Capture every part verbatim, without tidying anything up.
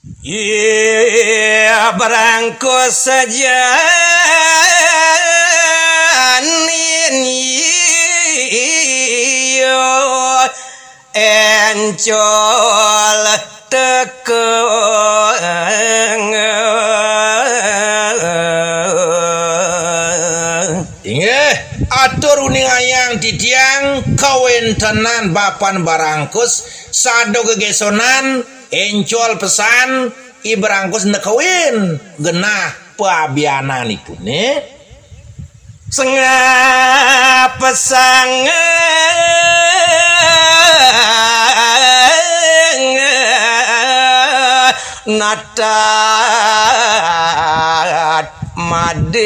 Iya, barangkus saja nin iya encol tekeng. Inggih, atur uningayang titiang kawentenan bapan barangkus sada gegesonan encol pesan I Brangkus nekewin genah pabiananipune. Sengap pesang natat mading.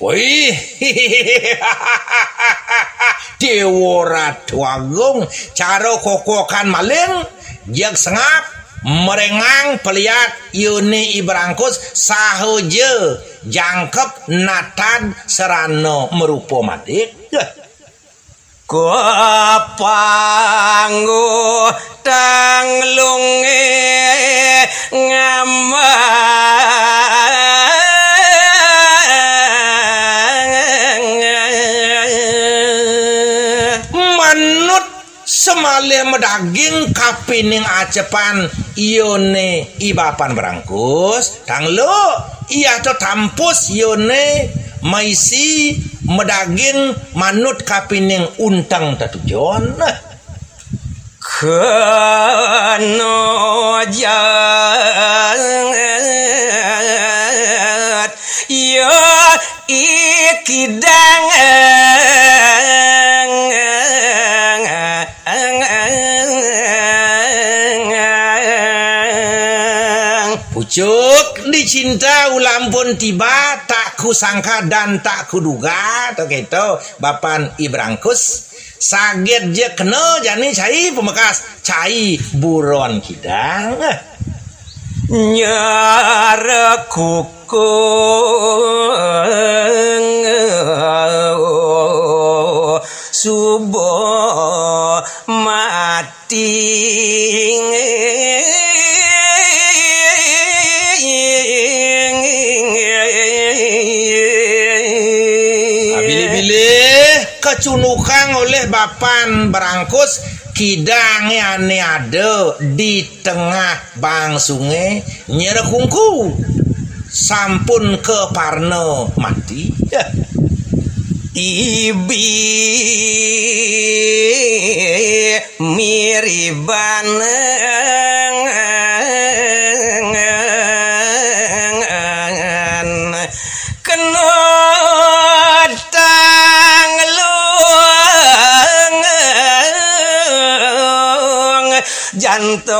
Wih, Dewa Ratu Agung, cara kokokan maling, jeg sengap, merengang peliat yune I Brangkus saha ja jangkep natad serana merupa madik. Yeh. Kapangguh tanglunge ngamang. Manut semalih madaging kapining acepan yune I Bapan Brangkus, tanglu, iya to tampus yune maisi madaging manut kapining unteng tetujon. Kano jat ya ikidang. Pucuk dicinta ulampun tiba, tak kusangka dan tak kuduga, to keto, Bapan I Brangkus. Saget ja kena jani cai pamekas, cai buron kidang. Nyara kuku suba mati. Bilih-bilih kacundukang olih Bapan Brangkus kidange ane ada di tengah bangsunge nyerah kungku sampun kaparna mati. Ibi miriban kena tanglung jantos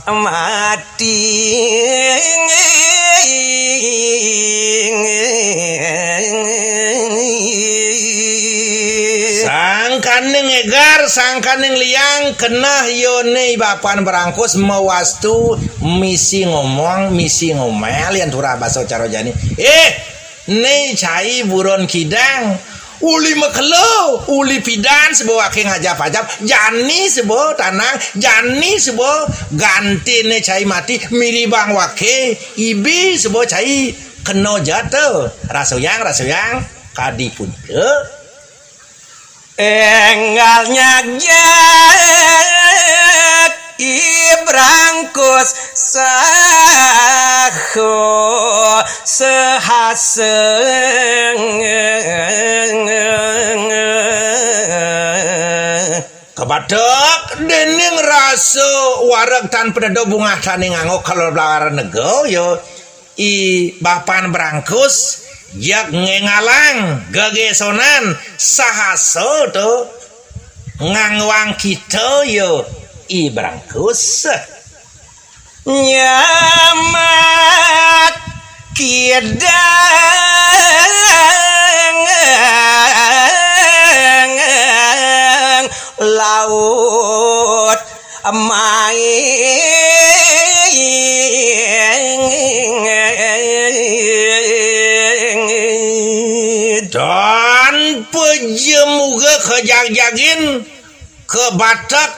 mati. Sangkaning egar, sangkaning liang, keneh yone I Bapan Brangkus mawastu misi ngomong, misi ngomel, yan turah basa cara jani. Eh, ne cai buron kidang, uli makelo, uli pidan seba wake ngajap-ajap, jani seba tanang, jani seba gantine cai mati, miribang wake, ibi seba cai kena jata. Rasuyang, rasuyang, kadi punika. Enggal nyagjak I Brangkus saha sehaseng. Kabatek dening rasa wareg tan pededa bungah tane nganggo kalor blawara nego, ya. I Bapan Brangkus, jeg ngengalang gegesonan sahasa to nganggwang kita ya I Brangkus. Nyamat kidang laut maing. Tan pejemuga kajagjagin, kabatek,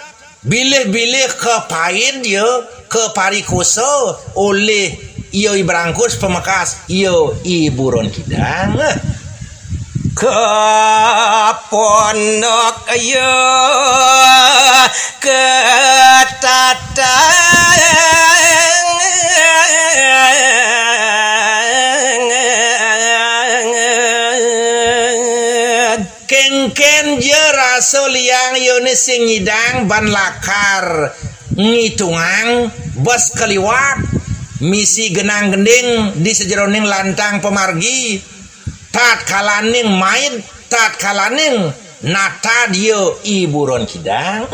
bilih-bilih kapaid ya, kaparikosa olih ya I Barangkus pamekas ya I Buron Kidang. Kapondok ya katatangan. Kéngkén ja rasa liang yané sing nyidang ban lakar ngitungang bes kaliwat, misi genang gending di sajeroning lantang pamargi, tatkalaning maid, tatkalaning natad ya I Buron Kidang.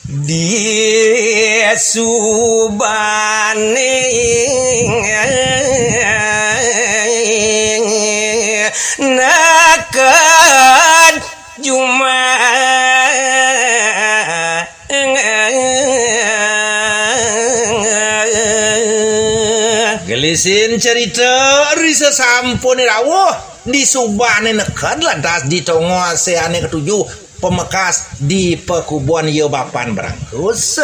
Di subaning neked jumah. Gelisin cerita ri sasampuné rawuh, di subané neked lantas di tongosé ané katuju pamekas di pakubuan ya Bapan Barangkus.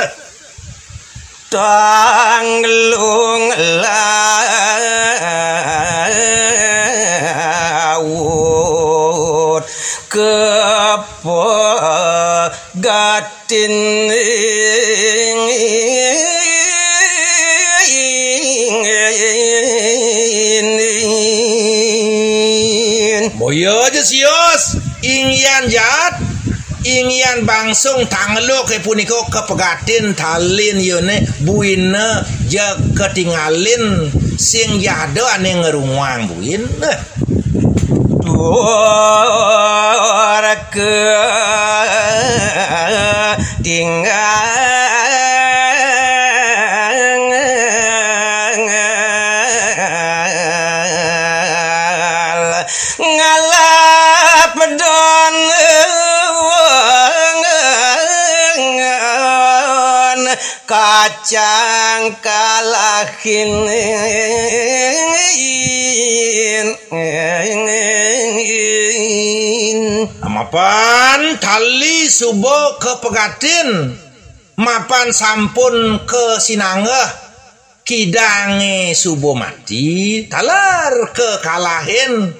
Tanglung laut kepegatin. Boya ja sios, inggian jaat, inggian bangsung tangluké punika kapegatin talin yané buina ja katingalin sing ja ada ané ngrunguang buin. Tur katingal ngalap don kacang kalahin. Mapan tali suba kapegatin, mapan sampun kasinanggeh kidangé suba mati, taler kakalahin,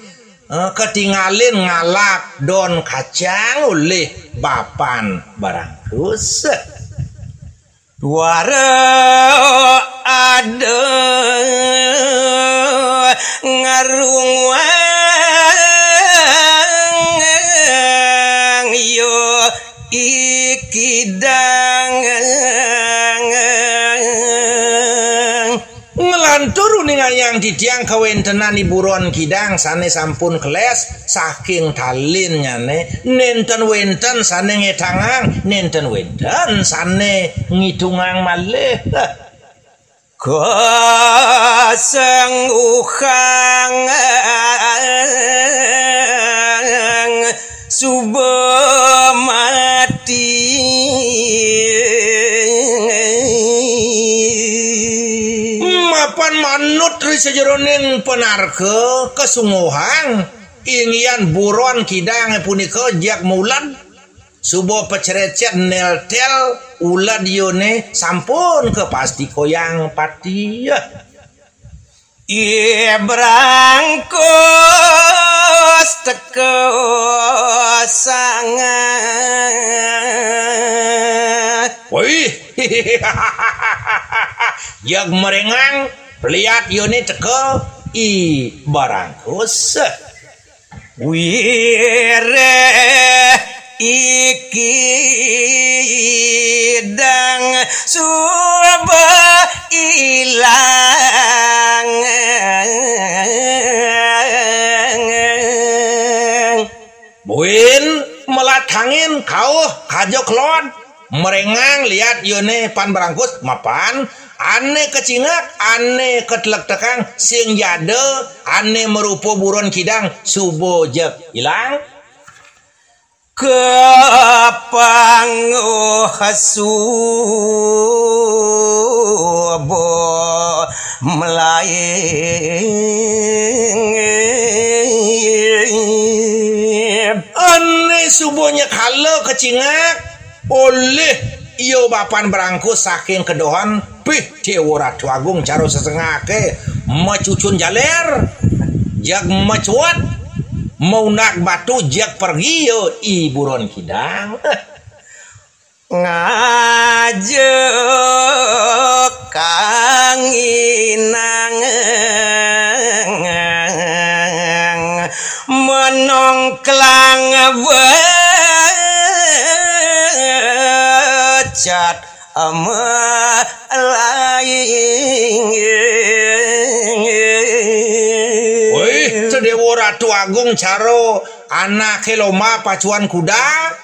eh, katingalin ngalap don kacang olih Bapan Barangkus. Wara ada ngarunguang ya I Kidang. Nglantur uningayang titiang kawéntenan I Buron Kidang sané sampun kelés saking talinnyané, nénten wénten sané ngétangang, nénten wénten sané ngitungang malih. Kasengguhang suba mati. Mapan manut ri sajeroning panarka kasungguhang, inggian Buron Kidang punika jag maulad, suba pacrécét neltel ulad yané sampun kapastikayang pati. I Barangkus teka sanget. Wih, jag merengang, liat yané teka I Barangkus. Wiréh I Kidang suba ilang. Buin melat angin kauh kaja kelod. Merengang liat yané Pan Barangkus mapan, ané kacingak, ané katelektekang sing ja ada, ané marupa Buron Kidang suba jeg ilang. Kapanguh suba malaing. Suba nyekala kecingak olih ia bapan Brangkus saking kedohan, pih Déwa Ratu Agung cara sesengake macucun jaler, jag macuat, maundak batu, jag pergi ia I Buron Kidang. Ngajuk kanginang menongklang becat ama laing. Wih, Déwa Ratu Agung cara anake lomba pacuan kuda,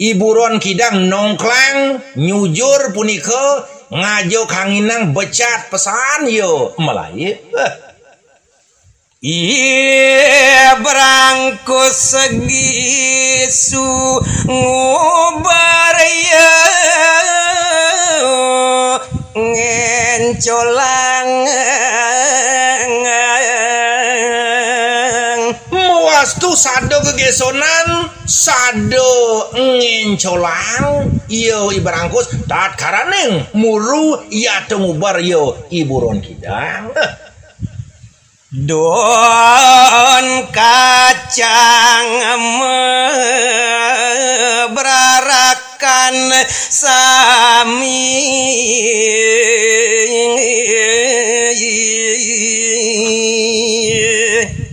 I Buron Kidang nongklang nyujur punika ngajuk kanginang becat pesan ia malaib. I Brangkus segi su ngubar ia ngencolang. Mawastu sada gegesonan, sada ngencolang, ia I Brangkus tatkaraning muru ia ngubar ia I Buron Kidang. Don kacang mabrarakan sami.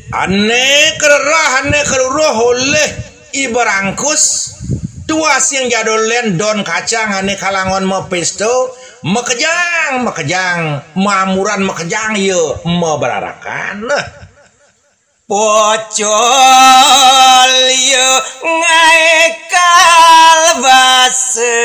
Ane karerah, ane karuruh olih I Brangkus, tuah sing jadolen don kacang ane kalangon mapesta, makejang, makejang, maamuran makejang ia mabrarakan. Pocol ia ngaé kal basa.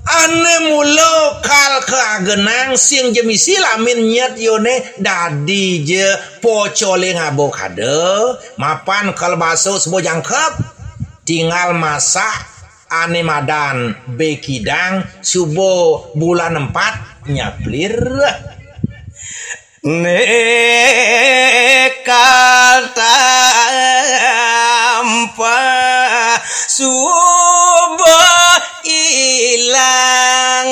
Ane mula kal kaagenang sing ja misi lamin nyet ione dadi ja pocolé ngaba kada, mapan kal basa suba jangkep, tinggal masak ane madan bé kidang suba bulan empat nyaplir. Nekal tampah suba ilang.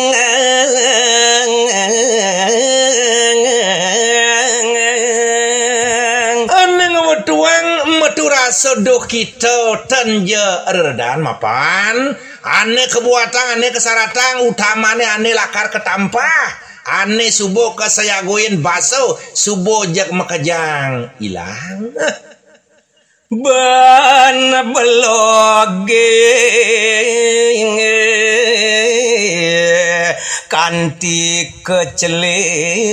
Ane ngwetuang metu rasa duh kita ten ja reredan mapan. Ane kabuatang, ane kasaratang, utamane ane lakar katampah, ane suba kasayagoin basa, suba jeg makejang ilang. Ban beloge kanti kaceling.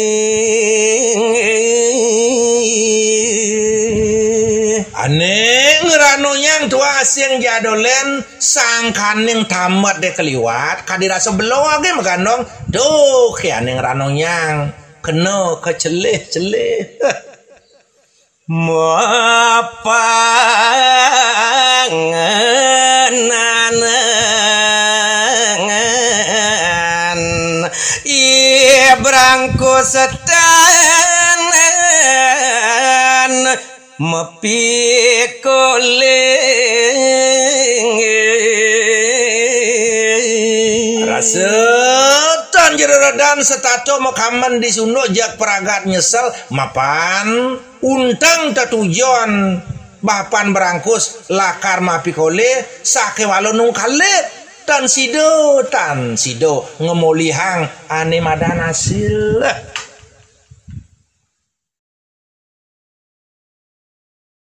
Ane ngranoyang tuah sing jadolen sangkaning tamet de kaliwat, kadi rasa beloge magandong, duh, ke ane ngranoyang kena kacelih-celih. Mapangenan i brangku setan mepikoling. Rasa tan jero redan setata makamen di sunduk jak pragat nyesel mapan unteng tetujon bapan Brangkus lakar mapikole sakewala nungkalip tan sida, tan sida ngemolihang ane madan asil.